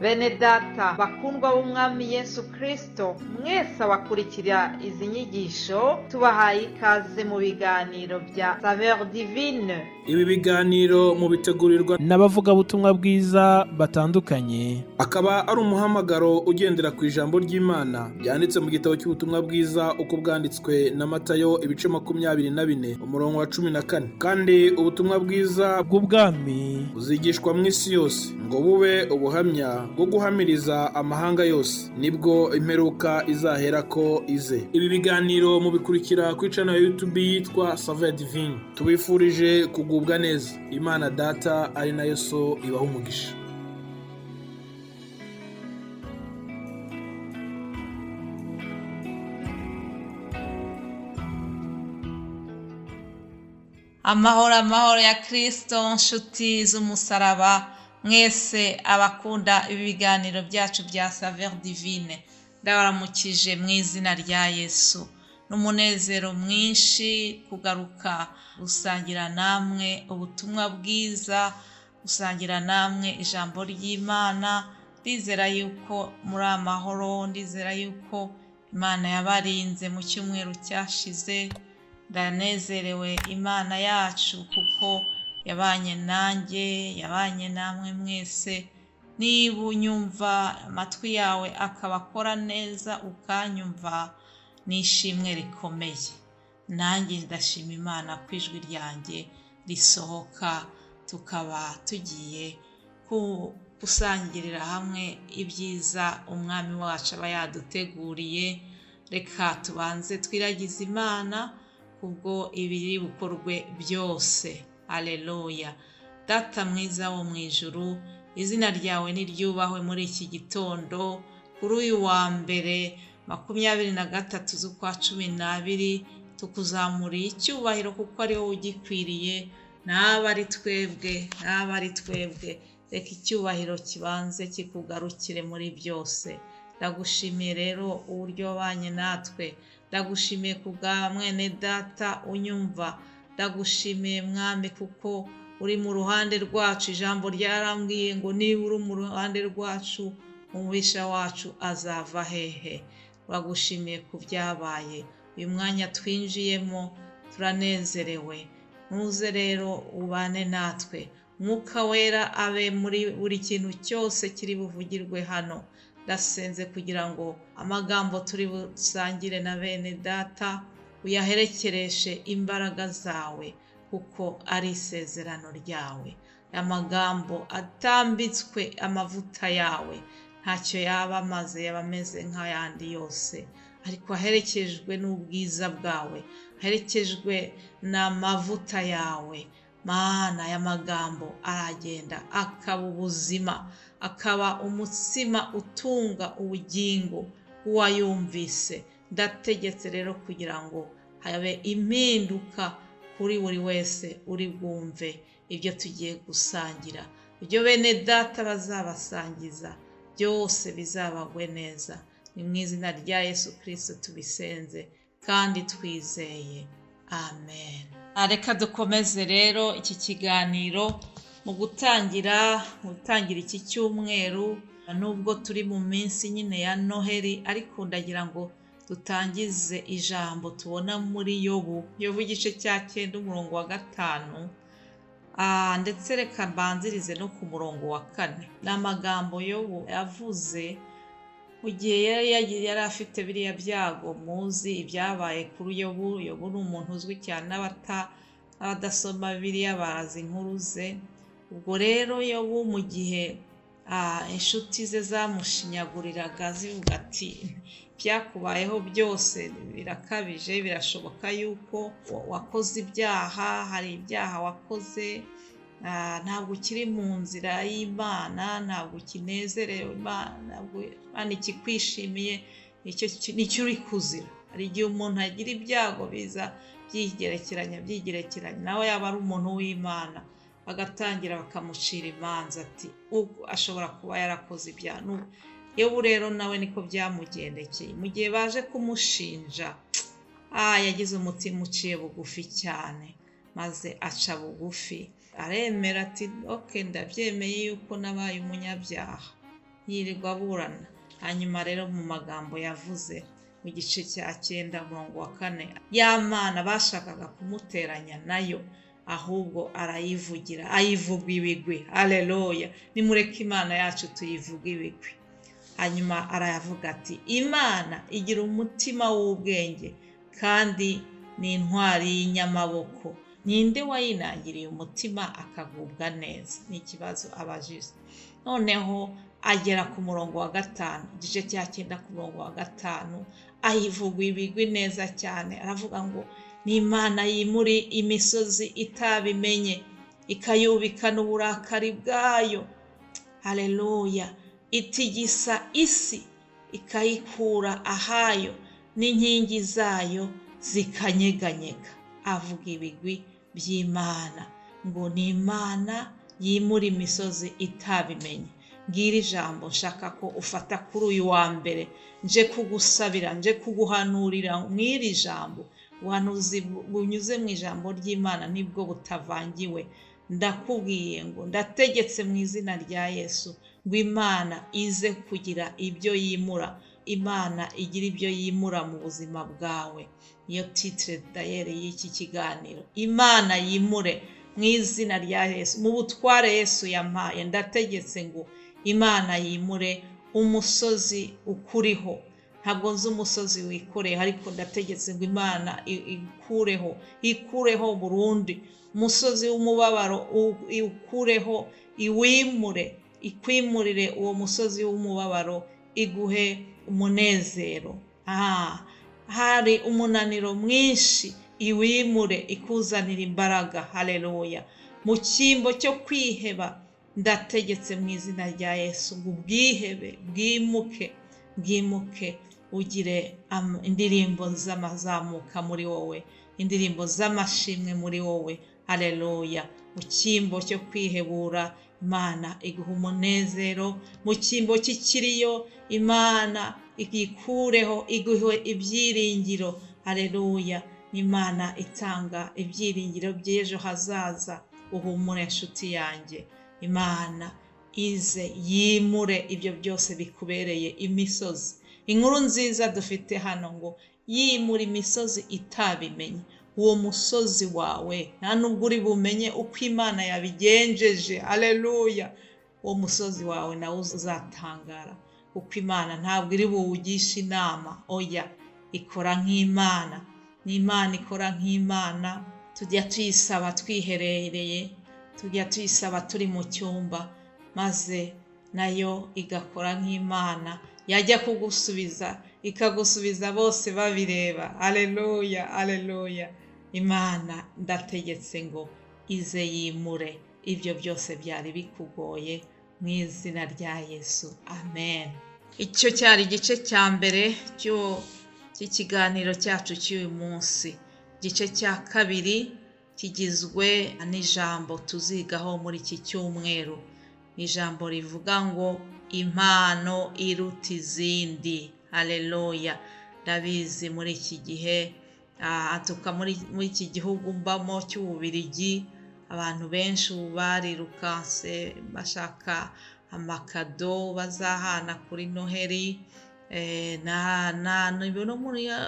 Bene data bakundwa b'Umwami Yesu Kristo, mwese abakurikira izi nyigisho, tubahaye ikaze mu biganiro bya Saveur Divine. Ibi biganiro mubitegurirwa n'abavugabutumwa bwiza batandukanye, akaba ari umuhamagaro ugendera ku ijambo ry'Imana ryanditse mu gitabo cy'ubutumwa bwiza uko bwanditswe na Matayo, ibice 24, umurongo wa 14. Kandi ubutumwa bwiza bw'ubwami buzigishwa mu isi yose ngo bube ubuhamya bwo guhamiriza amahanga yose, nibwo imperuka izaherako ize. Ibi biganiro mubikurikira kuri channel ya YouTube yitwa Saveur Divine. Tubifurije kugubwa neza. Imana Data ari nayo So ibaha umugisha. Amahoro, amahoro ya Kristo, nshuti z'umusaraba mwese abakunda ibi biganiro byacu bya Saveur Divine, ndabaramukije mu izina rya Yesu. N'umunezero mwinshi kugaruka gusangira namwe ubutumwa bwiza, gusangira namwe ijambo ry'Imana. Ndizera yuko muri amahoro, ndizera yuko Imana yabarinze mu cyumweru cyashize. Ndanezerewe Imana yacu kuko yabanye nanjye, yabanye namwe mwese. Niba unyumva, amatwi yawe akaba akora neza ukanyumva, ni ishimwe rikomeye. Nanjye ndashima Imana ko ijwi ryanjye risohoka, tukaba tugiye gusangirira hamwe ibyiza Umwami wacu aba yaduteguriye. Reka tubanze twiragize Imana kubwo ibiri bukorwe byose. Aleluya. Data mwiza wo mu ijuru, izina ryawe niryubahwe muri iki gitondo, kuri uyu wa mbere 23 z'ukwa 12, tukuzamuriye icyubahiro kuko ari wowe ugikwiriye, ntaba ari twebwe, ntaba ari twebwe. Reka icyubahiro kibanze kikugarukire muri byose. Ndagushimiye rero uburyo wabanye natwe, ndagushimiye kubwa mwene data unyumva, ndagushimiye Mwami kuko uri mu ruhande rwacu. Ijambo ryarambwiye ngo niba uri mu ruhande rwacu, umubisha wacu azava hehe? Uragushimiye ku byabaye uyu mwanya twinjiyemo, turanezerewe. Ntuze rero ubane natwe, Mwuka Wera abe muri buri kintu cyose kiri buvugirwe hano. Ndasenze kugira ngo amagambo turi busangire na bene data uyaherekereshe imbaraga zawe, kuko ari isezerano ryawe. Amagambo atambitswe amavuta yawe ntacyo yaba amaze, yaba ameze nk'ayandi yose, ariko aherekejwe n'ubwiza bwawe, aherekejwe n'amavuta yawe, Mana, aya magambo aragenda akaba ubuzima, akaba umutsima utunga ubugingo bw'uwayumvise. Ndategetse rero kugira ngo habe impinduka kuri buri wese uri bwumve ibyo tugiye gusangira, ibyo bene data bazabasangiza byose bizabagwe neza. Ni mu izina rya Yesu Kristo tubisenze kandi twizeye, amen. Reka dukomeze rero iki kiganiro mu gutangira iki cyumweru, nubwo turi mu minsi nyine ya Noheli, ariko ndagira ngo dutangize ijambo tubona muri Yobu, Yobu igice cya 9 umurongo wa 5, ndetse reka mbanzirize no ku murongo wa 4. Ni amagambo Yobu yavuze mu gihe yari afite biriya byago muzi ibyabaye kuri Yobu. Yobu ni umuntu uzwi cyane, n'abadasoma Bibiliya bazi inkuru ze. Ubwo rero Yobu mu gihe inshuti ze zamushinyaguriraga zivuga ati byakubayeho byose birakabije, birashoboka yuko wakoze ibyaha, hari ibyaha wakoze, ntabwo ukiri mu nzira y'Imana, ntabwo ukinezerewe Imana, ntabwo Imana ikikwishimiye, nicyo uri kuzira. Hari igihe umuntu agira ibyago biza byigerekeranya byigerekeranya, nawe yaba ari umuntu w'Imana, bagatangira bakamucira imanza ati ashobora kuba yarakoze ibyaha. Yobu rero nawe niko byamugendekeye. Mu gihe baje kumushinja, yagize umutima uciye bugufi cyane, maze aca bugufi aremera ati ok, ndabyemeye yuko nabaye umunyabyaha, Yirirwa aburana. Hanyuma rero mu magambo yavuze mu gice cya 9 umurongo wa 4, ya Mana bashakaga kumuteranya nayo, ahubwo arayivugira, ayivuga ibigwi. Haleluya! Nimureke Imana yacu tuyivuge ibigwi. Hanyuma arayavuga ati Imana igira umutima w'ubwenge kandi ni intwari y'inyamaboko. Ninde wayinangiriye umutima akagubwa neza? Ni ikibazo abajije. Noneho agera ku murongo wa 5, igice cya 9 ku murongo wa 5, ayivuga ibigwi neza cyane. Aravuga ngo ni Imana yimuri imisozi itabimenye, ikayubikana uburakari bwayo. Haleluya! Itigisa isi ikayikura ahayo, n'inkingi zayo zikanyeganyega. Avuga ibigwi by'Imana ngo ni Imana yimura imisozi itabimenye. Ngira ijambo nshaka ko ufata kuri uyu wa mbere, nje kugusabira, nje kuguhanurira mw'iri jambo. Ubuhanuzi bunyuze mu ijambo ry'Imana nibwo butavangiwe. Ndakubwiye ngo ndategetse mu izina rya Yesu ngo Imana ize kugira ibyo yimura, Imana igira ibyo yimura mu buzima bwawe. Niyo titre d'ailleurs y'iki kiganiro, Imana yimure mu izina rya Yesu, mu butware Yesu yampaye. Ndategetse ngo Imana yimure umusozi ukuriho. Ntabwo nzi umusozi wikoreye, ariko ndategetse ngo Imana ikureho, ikureho burundu umusozi w'umubabaro, ikureho, iwimure, ikwimurire uwo musozi w'umubabaro, iguhe umunezero. Hari umunaniro mwinshi, iwimure, ikuzanira imbaraga. Haleluya! Mu cyimbo cyo kwiheba, ndategetse mu izina rya Yesu ngo ubwihebe bwimuke, bwimuke, ugire indirimbo z'amazamuka muri wowe, indirimbo z'amashimwe muri wowe. Haleluya! Mu cyimbo cyo kwihebura, Imana iguha umunezero. Mu cyimbo cy'ikiriyo, Imana ikureho, iguhe ibyiringiro. Haleluya! Imana itanga ibyiringiro by'ejo hazaza. Uhumure nshuti yanjye, Imana ize yimure ibyo byose bikubereye imisozi. Inkuru nziza dufite hano ngo yimura imisozi itabimenye. Uwo musozi wawe nta nubwo uri bumenye uko Imana yabigenjeje. Haleluya! Uwo musozi wawe nawe uzatangara, kuko Imana ntabwo iri buwugishe inama. Oya, ikora nk'Imana. Ni Imana ikora nk'Imana. Tujya tuyisaba twiherereye, tujya tuyisaba turi mu cyumba, maze nayo igakora nk'Imana. Yajya kugusubiza ikagusubiza bose babireba. Haleluya, haleluya! Imana ndategetse ngo ize yimure ibyo byose byari bikugoye mu izina rya Yesu. Amen. Icyo cyari igice cya mbere cy'ikiganiro cyacu cy'uyu munsi. Igice cya kabiri kigizwe n'ijambo tuzigaho muri iki cyumweru. Ni ijambo rivuga ngo impano iruta izindi. Haleluya! Ndabizi muri iki gihe, atuka muri iki gihugu mbamo cy'Ububirigi, abantu benshi ubu barirukanse bashaka amakado bazahana kuri Noheri. No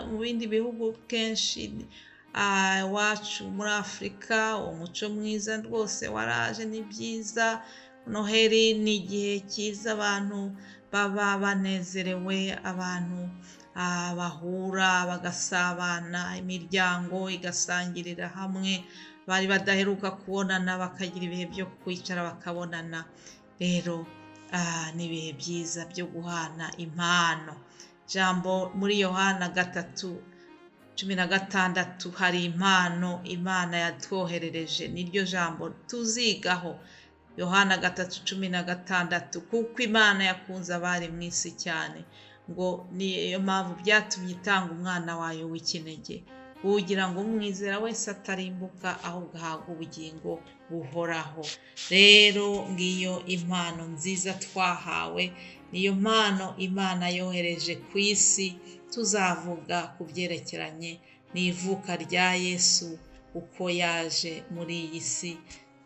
mu bindi bihugu kenshi iwacu muri Afurika umuco mwiza rwose waraje, ni byiza. Noheri ni igihe cyiza abantu baba banezerewe, abantu bahura bagasabana, imiryango igasangirira hamwe, bari badaheruka kubonana bakagira ibihe byo kwicara bakabonana. Rero ni ibihe byiza byo guhana impano. Jambo muri Yohana 3:16 hari impano Imana yatwoherereje, niryo jambo tuzigaho. Yohana 3:16, kuko Imana yakunze abari mu isi cyane, ngo niyo mpamvu byatumye itanga umwana wayo w'ikinege, kugira ngo umwizera wese atarimbuka ahubwo ahabwe ubugingo buhoraho. Rero ngiyo impano nziza twahawe, niyo mpano Imana yohereje ku isi. Tuzavuga ku byerekeranye n'ivuka rya Yesu, uko yaje muri iyi si.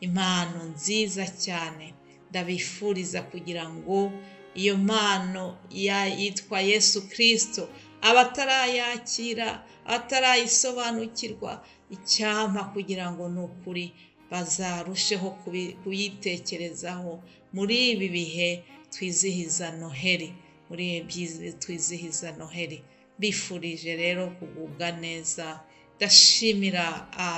Impano nziza cyane. Ndabifuriza kugira ngo Iyo mpano yitwa Yesu Kristo. Abatarayakira, abatarayisobanukirwa, icyampa kugira ngo ni ukuri bazarusheho kuyitekerezaho muri ibi bihe twizihiza Noheli, muri ibi twizihiza Noheli. Bifurije rero kugubwa neza. Ndashimira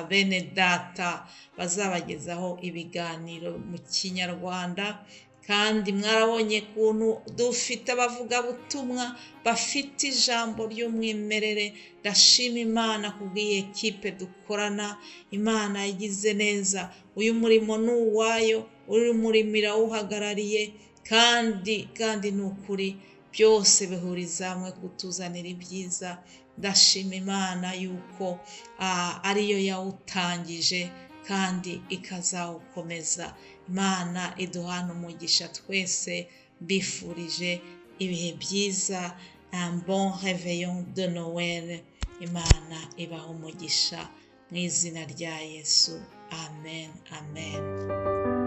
bene data bazabagezaho ibiganiro mu Kinyarwanda, kandi mwarabonye ukuntu dufite abavugabutumwa bafite ijambo ry'umwimerere. Ndashima Imana kubw'iyi ekipe dukorana, Imana yagize neza. Uyu murimo ni uwayo, uyu murimo irawuhagarariye, kandi ni ukuri byose bihuriza hamwe kutuzanira ibyiza. Ndashima Imana yuko ariyo yawutangije kandi ikazawukomeza. Imana iduhana umugisha twese. Mbifurije ibihe byiza, un bon réveillon de Noël. Imana ibaha umugisha mu izina rya Yesu. Amen, amen.